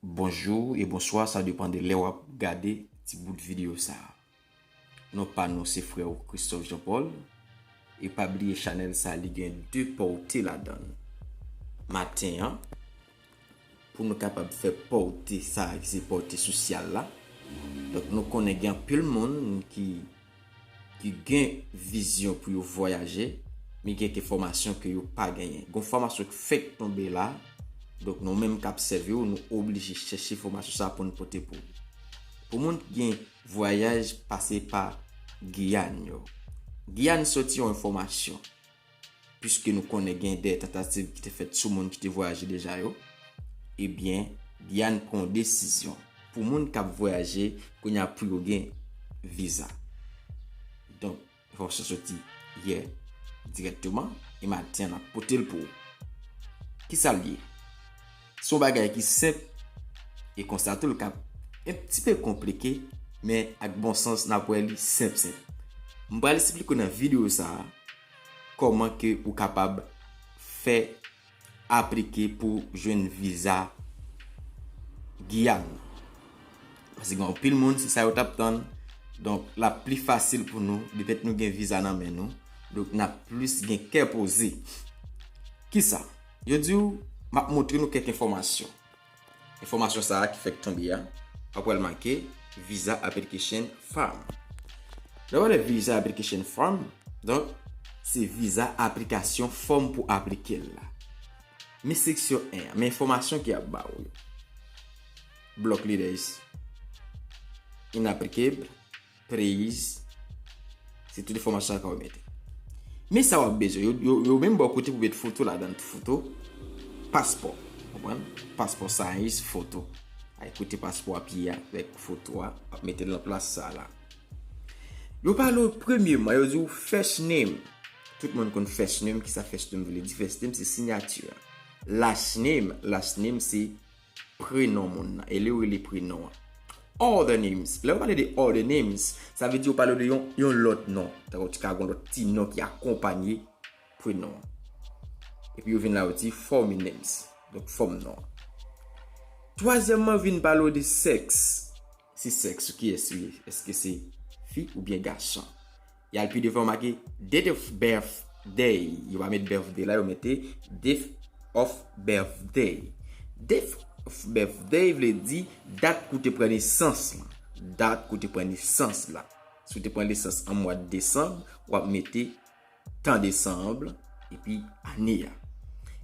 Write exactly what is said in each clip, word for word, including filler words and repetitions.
Bonjou e bonswa, sa depann de lè w ap gade ti bout videyo sa a. Non pa nou se frè w Christophe Jean Paul. E pa bliye chanèl sa a, li gen de pòte ladan l. Maten an, pou nou kapab fè pòte sa a ki se pòte sosyal la. Donk nou konnen gen anpil moun ki ki gen vizyon pou yo vwayaje, men gen kèk enfòmasyon ke yo pa genyen. Gon fòmasyon k fèk tonbe la, donk nou menm k ap sèvi w, nou oblije chèche enfòmasyon sa a pou n pote pou ou. Pou moun ki gen vwayaj pase pa Giyàn yo. Giyàn soti yon enfòmasyon, piske nou konnen gen de tantativ ki te fèt sou moun ki te vwayaje deja yo, ebyen, Giyàn pran yon desizyon pou moun k ap vwayaje kounye a pou yo gen viza. Donk, enfòmasyon soti yè dirèkteman, e maten an n ap pote l pou ou. Kisa l ye? Se yon bagay ki senp e konsa tou l ka yon ti pe konplike, men ak bon sans n ap wè li senp senp. M pral esplike w nan videyo sa a kòman ke ou kapab fè aplike pou jwenn viza Giyàn. Paske gen anpil moun, se sa yo t ap tann. Donk, l ap pli fasil pou nou, depèt nou gen viza nan men nou. Donk, n ap plis gen kè poze. Kisa? Yo di w, m ap montre nou kèk enfòmasyon. Enfòmasyon sa a ki fèk tonbe a, w ap wè l make Visa Application Form. Lè w wè Visa Application Form, donk, se viza aplikasyon fòm pou aplike l la. Men seksyon en an, men enfòmasyon ki ap ba w yo. Block letters. Inapplicable. Please. Se tout enfòmasyon sa ka w mete. Men sa w ap bezwen. Yo, yo, yo menm ba w kote pou met foto ladan, foto, paspò. Konprann? Paspò size, foto. Ay kote paspò ap ye avèk foto a, w ap mete l nan plas sa la. Yo pale w premyeman, yo di w first name. Tout moun konn first name, kisa first name vle di? First name se siyati a. Last name, last name se prenon moun nan. E li yo rele prenon an. Other names. Lè yo pale de other names, sa vle di yo pale de yon, yon lòt non. Tankou ti ka gon lòt ti non ki akonpanye prenon an. Epi yo vin la yo di form names. Donk fòm non an. Twazyèmman vin pale w de sèks. Se sèks ou kiyès ou ye? Èske se fi oubyen gason? Y al pi devan, make date of birthday. Yo pa met birthday la, yo mete date of birthday. Date of birthday vle di dat ke w te pran nesans lan. Dat ke w te pran nesans la. Si w te pran nesans an mwa desanm, w ap mete tan desanm epi ane a.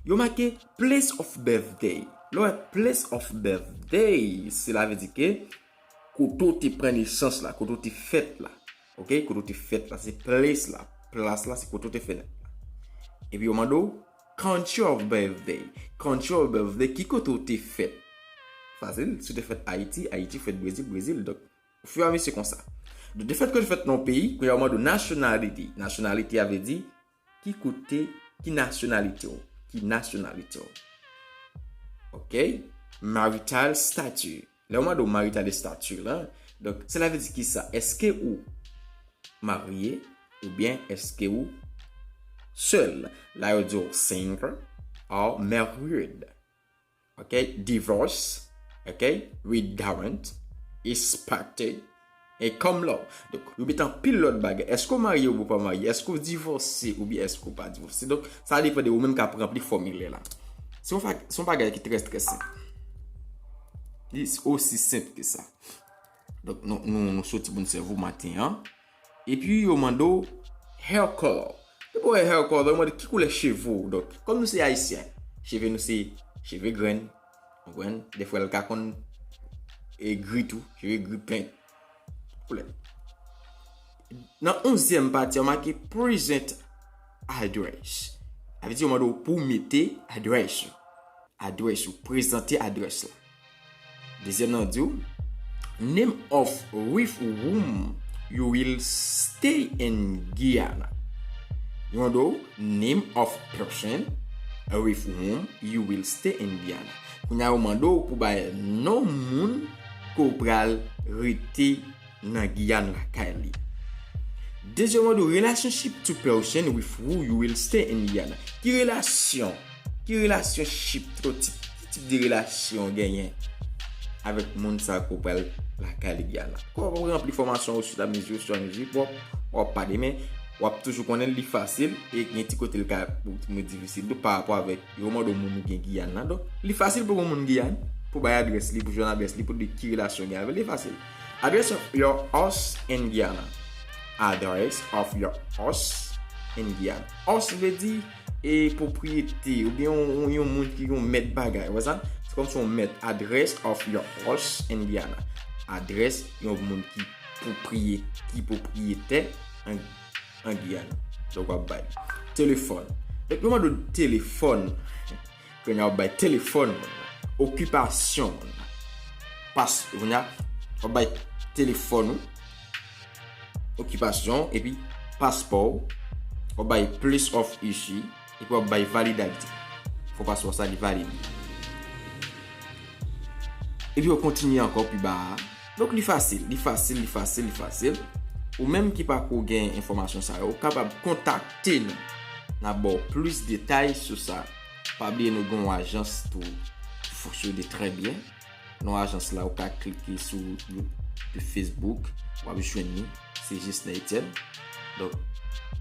Yo make place of birthday. Lè w wè place of birthday, sela vle di ke kote w te pran nesans la, kote w te fèt la. Oke, kote w te fèt la, se place la. Plas la, se kote w te fèt la. Epi yo mande w country of birthday. Country of birthday, ki kote w te fèt? Fasil, si w te fèt Ayiti, Ayiti, fèt Brezil, Brezil. Donk, ofiramesi konsa. Donk, de fèt ke w te fèt nan yon peyi, kounye a yo mande w nationality. Nationality a vle di ki kote, ki nasyonalite w. Ki nasyonalite w. Oke? Marital status. Lè yo mande w marital status la, donk, sela vle di kisa? Èske ou marye oubyen èske ou sèl? La yo di w single or married. Oke? Divorce. Oke? Widowed. Expected. E common law. Donk, yo met anpil lòt bagay. Èske w marye oubyen w pa marye? Èske w divòse oubyen èske w pa divòse? Donk, sa depann de ou menm k ap ranpli fòmilè la. Se yon fa-, se yon bagay ki trè, trè senp. Li osi senp ke sa. Donk, nou, nou, nou soti pou n sèvi w maten an. Epi, yo mande w hair color. Depi w wè hair color, yo mande ki koulè cheve w. Donk, kòm nou se Ayisyen, cheve nou se cheve grenn. Ou konprann? Defwa, l ka konn e gri tou, cheve gri pent. Koulè. Nan onzyèm pati, yo make present address. Sa vle di, yo mande w pou w mete adrès ou. Adrès ou, prezante adrès la. Dezyèm nan di w, name of with whom you will stay in Guyana. Yo mande w, name of person with whom you will stay in Guyana. Kounye a yo mande w pou bay non moun ke w pral rete nan Giyàn lakay li. Dezyèm mande w, relationship to person with who you will stay in Guyana. Ki relasyon, ki relationship, ki tip, ki tip de relasyon w genyen avèk moun sa ke w pral lakay li Giyana. Kò w ap ranpli fòmasyon ou oswit a mezi, oswit a mezi, w ap, w ap pale, men w ap toujou konnen li fasil e gen ti kote l ka pou difisil tou pa rapò avèk yo mande w moun ou gen Giyana. Donk, li fasil pou yon moun Giyana, pou bay adrès li, pou jwenn adrès li, pou di ki relasyon gen avè l, li fasil. Address of your house in Guyana. Address of your house in Guyana. House vle di e pwopriyete, oubyen yon, yon, yon moun ki yon mèt bagay, ou wè sa? Se kòmsi yon mèt, address of your house in Guyana. Adrès yon moun ki pwopriye, ki pwopriyetè an, an Giyana. Donk, w ap bay. Telefòn. Donk, yo mande w telefòn. Kounye a, w ap bay telefòn moun nan. Okipasyon moun nan. Pas, kounye a, w ap bay telefòn ou. Okipasyon, epi paspò w. W ap bay place of issue, epi w ap bay validalite. Fò paspò sa li valide. Epi w kontinye ankò pi ba a. Donk, li fasil, li fasil, li fasil, li fasil. Ou menm ki pako gen enfòmasyon sa yo, ou kapab kontakte nou. N ap ba w plis detay sou sa. Pa bliye nou gen yon ajans tou ki fonksyone trè byen. Non ajans la, ou ka klike sou, sou Facebook, w ap jwenn li. Se Justin Etienne. Donk,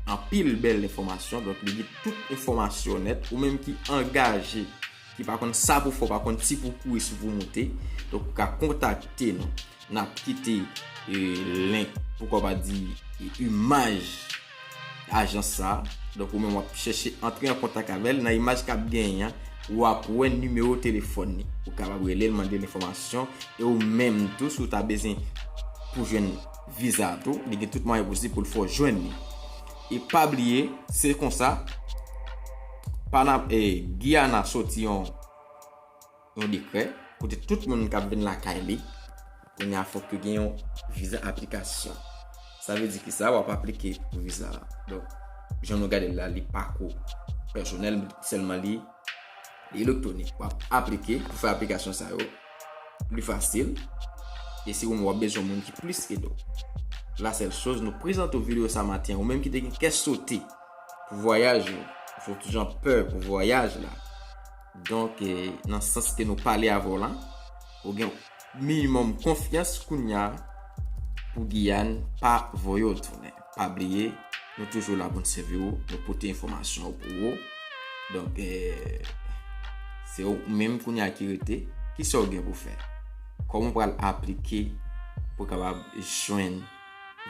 anpil bèl enfòmasyon. Donk, li gen tout enfòmasyon nèt. Ou menm ki angaje, ki pa konn sa pou fè, ou pa konn si pou kouri, si pou moute. Donk, ou ka kontakte nou. N ap kite, e, link, poukwa pa di, e, imaj ajans sa. Donk, ou menm w ap chèche antre an kontak avè l. Nan imaj k ap genyen an, w ap wè nimewo telefòn li. Ou kapab rele l, mande l enfòmasyon. E ou menm tou, si w ta bezwen pou jwenn viza a tou, li gen tout mwayen posib pou l fè w jwenn li. E pa bliye, se konsa, Pana-, e, Giyana soti yon, yon dekrè, kote tout moun k ap vin lakay li, kounye a fòk yo gen yon viza aplikasyon. Sa vle di ki sa, w ap aplike pou viza a. Donk, jan nou gade l la, li pako pèsonèl, sèlman li, li elektwonik. W ap aplike pou fè aplikasyon sa yo pli fasil. E si ou menm w ap bezwen moun ki plis ede w. La sèl choz, nou prezante w videyo sa maten, ou menm ki te gen kè sote pou vwayaj ou, ou sot toujou an pè pou vwayaj la. Donk, e, nan sans ke nou pale avè w la, ou gen minimòm konfyans kounye a pou Giyàn pa voye w tounen. Pa bliye, nou toujou la pou n sèvi w, nou pote enfòmasyon yo pou ou. Donk, e, se ou menm kounye a ki rete, kisa w gen pou fè? Kòman w pral aplike pou w kapab jwenn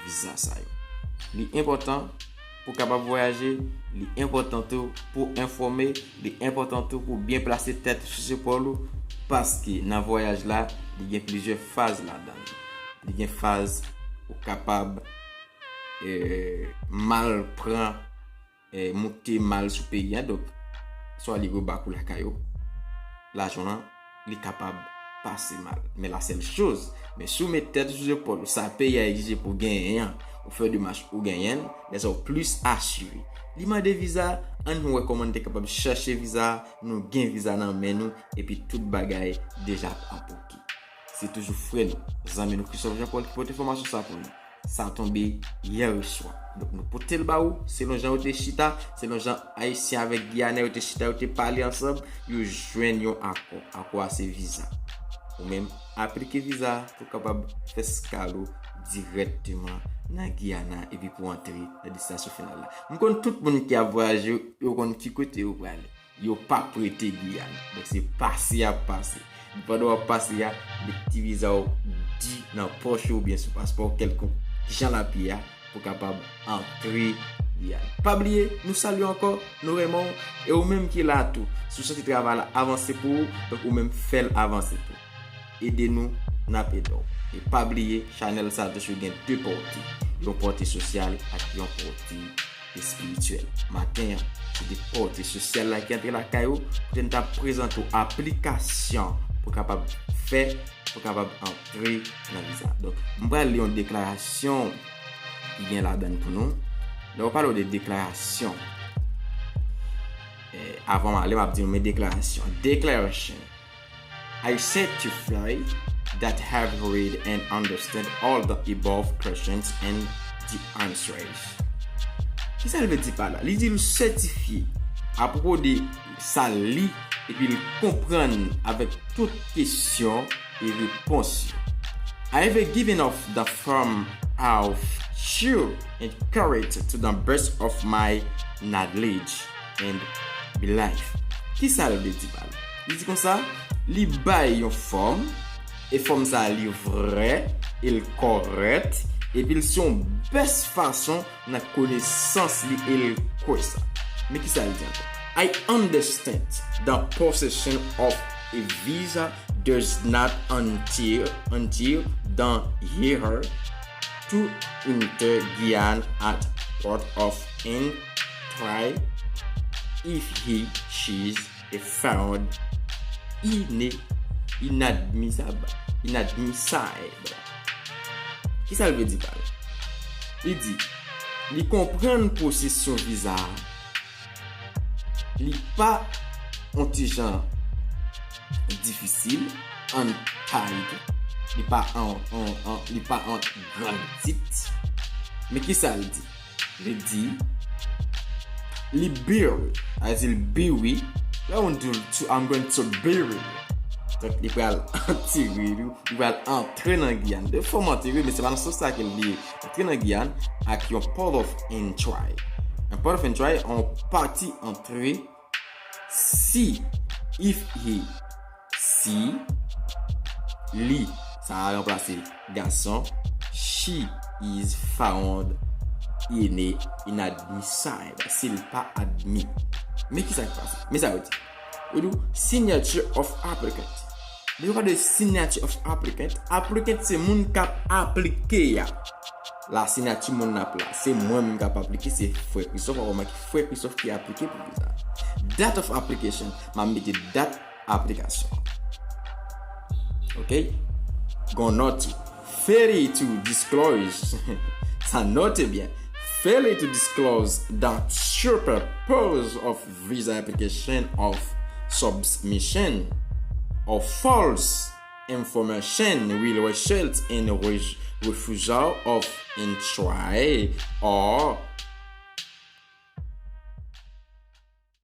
viza sa yo? Li enpòtan pou w kapab vwayaje, li enpòtan tou pou w enfòme, li enpòtan tou pou w byen plase tèt ou sou zepòl ou, paske nan vwayaj la, li gen plizyè faz ladan l. Li gen faz ou kapab, e, mal pran, e, moute mal sou peyi a, donk, swa li rebak ou lakay ou, lajan w lan, li kapab pase mal. Men la sèl choz, men si w met tèt ou sou zepòl ou, sa peyi a egzije pou w genyen an, ou fè demach ou genyen l, lè sa w plis asire. Li mande viza, ann wè kòman n te kapab chache viza, nou gen viza nan men nou, epi tout bagay deja an poki. Se toujou frè nou, zanmi nou Christophe Jean Paul ki pote enfòmasyon sa pou nou. Sa tonbe yè swa. Donk, nou pote l ba ou, selon jan yo te chita, selon jan Ayisyen avèk Giyanè yo te chita, yo te pale ansanm, yo jwenn yon akò. Akò a se viza. Ou menm, aplike viza pou w kapab fè eskal ou dirèkteman nan Giyana epi pou w antre nan destinasyon final la. M konn tout moun ki ap vwayaje, yo konn ki kote yo prale. Yo p ap rete Giyàn. Donk, se pase y ap pase. Pandan w ap pase a, met ti viza w di nan pòch ou oubyen sou paspò w kèlkonk jan l ap ye a pou w kapab antre Giyàn. Pa bliye, nou salye w ankò, nou renmen w, e ou menm ki la tou, si w santi travay la avanse pou ou, donk ou menm fè l avanse tou. Ede nou, n ap ede w. E pa bliye, chanèl sa a toujou gen de pòte. Yon pòte sosyal ak yon pòte espirityèl. Maten an, se de pòte sosyal la ki antre lakay ou, kote n t ap prezante w aplikasyon pou kapab fè, pou kapab antre nan viza. Donk, m pral li yon deklarasyon ki gen ladan l pou nou. Lè w pale w de deklarasyon, eh, avan m ale, m ap di nou men deklarasyon. Declaration. I certify that have read and understand all the above questions and the answers. Kisa l vle di pa la? Li di l sètifye apwopo de sa l li epi l konprann avèk tout kesyon e repons yo. I have given off the form of two and correct to the best of my knowledge and belief. Kisa l vle di pa l? Li di konsa, li bay yon fòm, e fòm sa li vrè, e l kòrèt, epi l se yon best fason nan konesans li e l kwè sa. Men kisa l di ankò? I understand the possession of a visa does not until until the year to enter Guyana at port of entry if he she's a found ine inadmisable inadmissible. Kisa l vle di pa l? Li di, li konprann posesyon viza a, li pa yon ti jan difisil, an tayt, li pa an, an, an, li pa an gran tit. Men kisa l di? Li di, li bill, a di l biwi. Lè yon di l to, I'm going to bill. Donk, li pral antre, li pral antre nan Giyàn. De fòm antre, men se pa nan sans sa ke li antre nan Giyàn ak yon port of entry. Yon port of entry, yon pati antre, si, if he, si, li, sa a ranplase gason, she is found ine inadmissible, si l pa admi. Men kisa k pase? Men sa yo di. Yo di w signature of applicant. Lè yo pale de signature of applicant, applicant se moun k ap aplike a. La sinyati moun nan ap la. Se mwen menm k ap aplike, se frè Christophe. W ap remake frè Christophe ki aplike pou viza. Date of application, m ap mete dat aplikasyon. Ok? Gon nòt. Failure to disclose. Sa note byen. Failure to disclose the true purpose of visa application of submission or false information will result in re- refusal of entry or